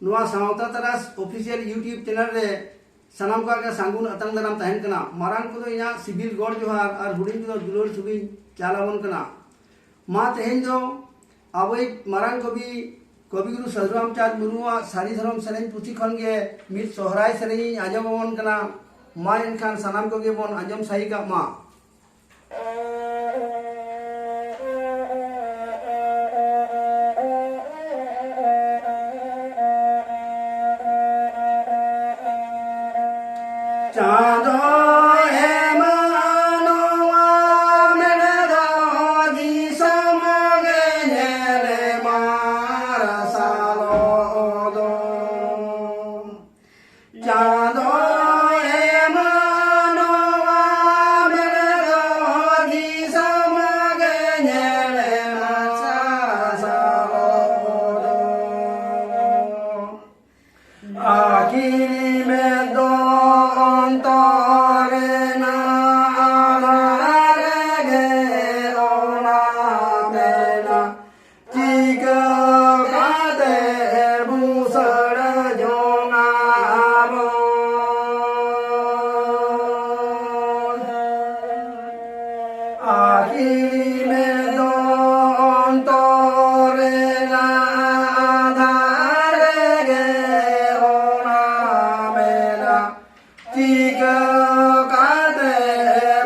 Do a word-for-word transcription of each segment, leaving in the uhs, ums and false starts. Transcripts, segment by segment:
ᱱᱚᱣᱟ ᱥᱟᱶᱛᱟ ᱛᱟᱨᱟᱥ ᱚᱯᱷᱤᱥᱤᱭᱟᱞ YouTube ᱪᱮᱱᱮᱞ ᱨᱮ ᱥᱟᱱᱟᱢ ᱠᱚᱣᱟᱜ ᱜᱮ ᱥᱟᱹᱜᱩᱱ ᱟᱛᱟᱝ ᱫᱟᱨᱟᱢ ᱛᱟᱦᱮᱱ ᱠᱟᱱᱟ᱾ ᱢᱟᱨᱟᱝ ᱠᱚᱫᱚ ᱤᱧᱟᱹᱜ ᱥᱤᱵᱤᱞ ᱜᱚᱲ ᱡᱚᱦᱟᱨ ᱟᱨ ᱦᱩᱰᱤᱧ ᱠᱚᱫᱚ ᱫᱩᱞᱟᱹᱲ ᱥᱩᱵᱤᱧ ᱪᱟᱞ ᱟᱵᱚᱱ ᱠᱟᱱᱟ᱾ ᱢᱟ ᱛᱮᱦᱮᱧ ᱫᱚ ᱟᱵᱚᱭᱤᱡ ᱢᱟᱨᱟᱝ ᱠᱚᱵᱤ, ᱠᱚᱵᱤ ᱜᱩᱨᱩ ᱥᱟᱹᱫᱷᱩ ᱨᱟᱢᱪᱟᱸᱫᱽ ᱢᱩᱨᱢᱩᱣᱟᱜ ᱥᱟᱹᱨᱤ ᱫᱷᱚᱨᱚᱢ ᱥᱮᱨᱮᱧ ᱯᱩᱛᱷᱤ ᱠᱷᱚᱱ ᱜᱮ ᱢᱤᱫ ᱥᱚᱦᱨᱟᱭ ᱥᱮᱨᱮᱧ ᱤᱧ ᱟᱸᱡᱚᱢ ᱟᱵᱚᱱ ᱠᱟᱱᱟ᱾ ᱢᱟ ᱮᱱᱠᱷᱟᱱ ᱥᱟᱱᱟᱢ ᱠᱚᱜᱮ ᱵᱚᱱ ᱟᱸᱡᱚᱢ ᱥᱟᱹᱦᱤ ᱠᱟᱜ ᱢᱟ᱾ ᱪᱟᱸᱫᱚ ᱮᱢᱟᱱᱚᱣᱟ ᱢᱮᱬᱫᱚ ᱫᱤᱥᱚᱢ ᱜᱮ ᱧᱮᱞᱮ ᱢᱟᱨᱥᱟᱞᱚᱜ ᱫᱚ᱾ ᱪᱟᱸᱫᱚ ᱮᱢᱟᱱᱚᱣᱟ ᱢᱮᱬᱫᱚ ᱫᱤᱥᱚᱢ ᱜᱮ ᱧᱮᱞᱮ ᱢᱟᱨᱥᱟᱞᱚᱜ ᱫᱚ᱾ ᱟᱹᱠᱤᱞ ᱢᱮᱫ ᱫᱚ ᱚᱱᱛᱚᱨ ᱨᱮᱱᱟᱜ ᱟᱫᱷᱟᱨ ᱨᱮᱜᱮ ᱚᱱᱟ ᱢᱮᱱᱟᱜ᱾ ᱪᱤᱠᱟᱹ ᱠᱟᱛᱮ ᱵᱩᱥᱟᱹᱲ ᱡᱚᱝᱟ ᱵᱚᱱ? ᱟᱹᱠᱤᱞ ᱢᱮᱫ ᱫᱚ ᱚᱱᱛᱚᱨ ᱨᱮᱱᱟᱜ ᱟᱫᱷᱟᱨ ᱨᱮᱜᱮ ᱚᱱᱟ ᱢᱮᱱᱟᱜ᱾ ᱪᱤᱠᱟᱹ ᱠᱟᱛᱮ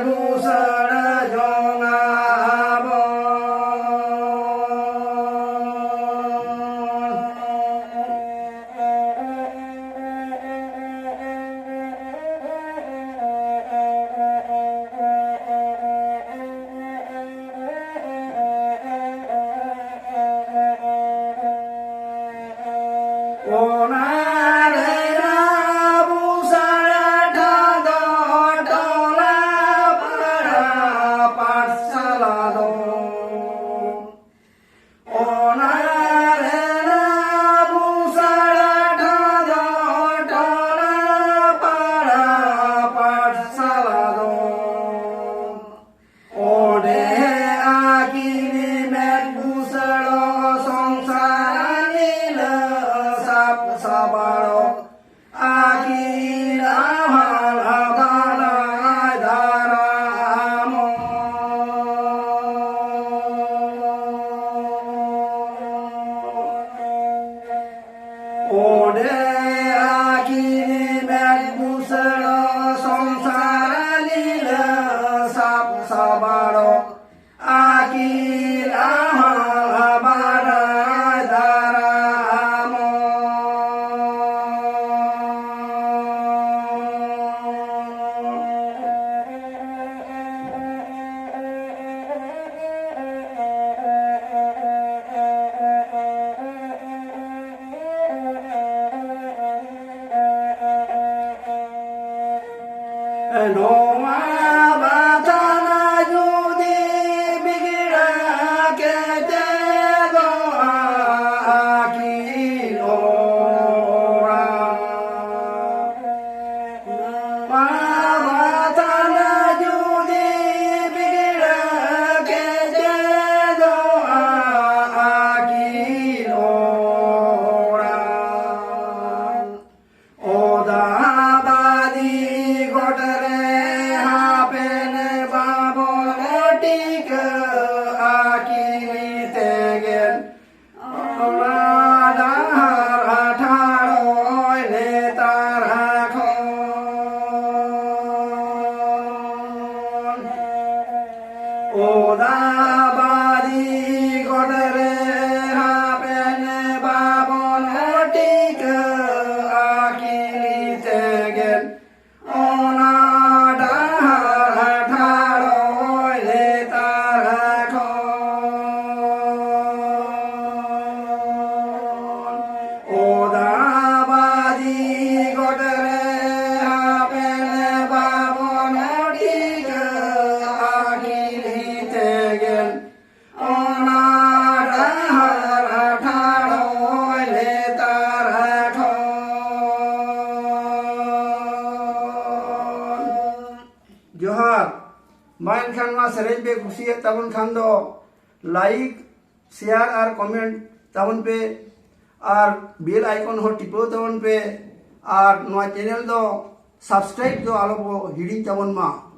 ᱵᱩᱥᱟᱹᱲ ᱡᱚᱝᱟ ᱵᱚᱱ? ᱚᱱᱟ ᱨᱮᱱᱟᱜ ᱵᱩᱥᱟᱹᱲ ᱴᱷᱟᱶ ᱫᱚ ᱴᱚᱞᱟ ᱯᱟᱲᱟ ᱯᱟᱴᱥᱟᱞᱟ ᱫᱚ᱾ ᱚᱱᱟ ᱨᱮᱱᱟᱜ ᱵᱩᱥᱟᱹᱲ ᱴᱷᱟᱶ ᱫᱚ ᱴᱚᱞᱟ ᱯᱟᱲᱟ ᱯᱟᱴᱥᱟᱞᱟ ᱫᱚ᱾ ᱚᱸᱰᱮ ᱟᱹᱠᱤᱞ ᱢᱮᱫ ᱵᱩᱥᱟᱹᱲ ᱥᱚᱝᱥᱟᱨ ᱱᱤᱞᱟᱹ ᱥᱟᱯ ᱥᱟᱵᱟᱲᱚ ᱟᱹᱠᱤᱞ ᱟᱦᱟᱨ ᱵᱟᱰᱟᱭ ᱫᱟᱨᱟᱢᱚᱜ᱾ ᱚᱸᱰᱮ ᱟᱹᱠᱤᱞ ᱢᱮᱫ ᱵᱩᱥᱟᱹᱲ ᱥᱚᱝᱥᱟᱨ ᱞᱤᱞᱟᱹ ᱥᱟᱵ ᱥᱟᱵᱟᱲᱚ ᱟᱹᱠᱤᱞ ᱟᱦᱟᱨ ᱵᱟᱰᱟᱭ ᱫᱟᱨᱟᱢᱚᱜ᱾ ᱱᱚᱣᱟ ᱵᱟᱪᱷᱟᱱᱟ ᱡᱩᱫᱤ ᱵᱤᱜᱽᱲᱟᱹ ᱠᱮᱛᱮ ᱫᱚ ᱟᱹᱠᱤᱞ ᱚᱲᱟᱜ᱾ ᱱᱚᱣᱟ ᱵᱟᱪᱷᱟᱱᱟ ᱡᱩᱫᱤ ᱵᱤᱜᱽᱲᱟᱹ ᱠᱮᱛᱮ ᱫᱚ ᱟᱹᱠᱤᱞ ᱚᱲᱟᱜ᱾ ᱚᱫᱟ ᱵᱟᱫᱤ ᱜᱚᱴ ᱨᱮ ᱦᱟᱯᱮᱱ ᱵᱟᱵᱚᱱ ᱴᱤᱠᱟᱹ ᱟᱹᱠᱤᱞ ᱛᱮᱜᱮ ᱚᱱᱟ ᱰᱟᱦᱟᱨ ᱟᱴᱷᱟᱲᱚᱭ ᱱᱮᱛᱟᱨ ᱠᱷᱚᱱ᱾ ᱚᱫᱟ ᱵᱟᱫᱤ ᱜᱚᱰ ᱨᱮ ᱦᱟᱯᱮᱱ ᱵᱟᱵᱚᱱ ᱴᱤᱠᱟᱹ ᱟᱹᱠᱤᱞ ᱛᱮᱜᱮ ᱚᱱᱟ ᱰᱟᱦᱟᱨ ᱟᱴᱷᱟᱲᱚᱭ ᱱᱮᱛᱟᱨ ᱠᱷᱚᱱ᱾ ᱚᱫᱟ ᱵᱟᱫᱤ ᱜᱚᱰ ᱨᱮ ᱦᱟᱯᱮᱱ ᱵᱟᱵᱚᱱ ᱴᱤᱠᱟᱹ ᱟᱹᱠᱤᱞ ᱛᱮᱜᱮ ᱚᱱᱟ ᱰᱟᱦᱟᱨ ᱟᱴᱷᱟᱲᱚᱭ ᱱᱮᱛᱟᱨ ᱠᱷᱚᱱ᱾ ᱡᱚᱦᱟᱨ᱾ ᱢᱟ ᱮᱱᱠᱷᱟᱱ ᱱᱚᱣᱟ ᱥᱮᱨᱮᱧ ᱯᱮ ᱠᱩᱥᱤᱭᱟᱜ ᱛᱟᱵᱚᱱ ᱠᱷᱟᱱ ᱫᱚ like, share ᱟᱨ comment ᱛᱟᱵᱚᱱ ᱯᱮ᱾ ᱟᱨ bell icon ᱦᱚᱸ ᱴᱤᱯᱟᱹᱣ ᱛᱟᱵᱚᱱ ᱯᱮ᱾ ᱟᱨ ᱱᱚᱣᱟ channel ᱫᱚ subscribe ᱫᱚ ᱟᱞᱚ ᱵᱚ ᱦᱤᱲᱤᱧ ᱛᱟᱵᱚᱱ ᱢᱟ᱾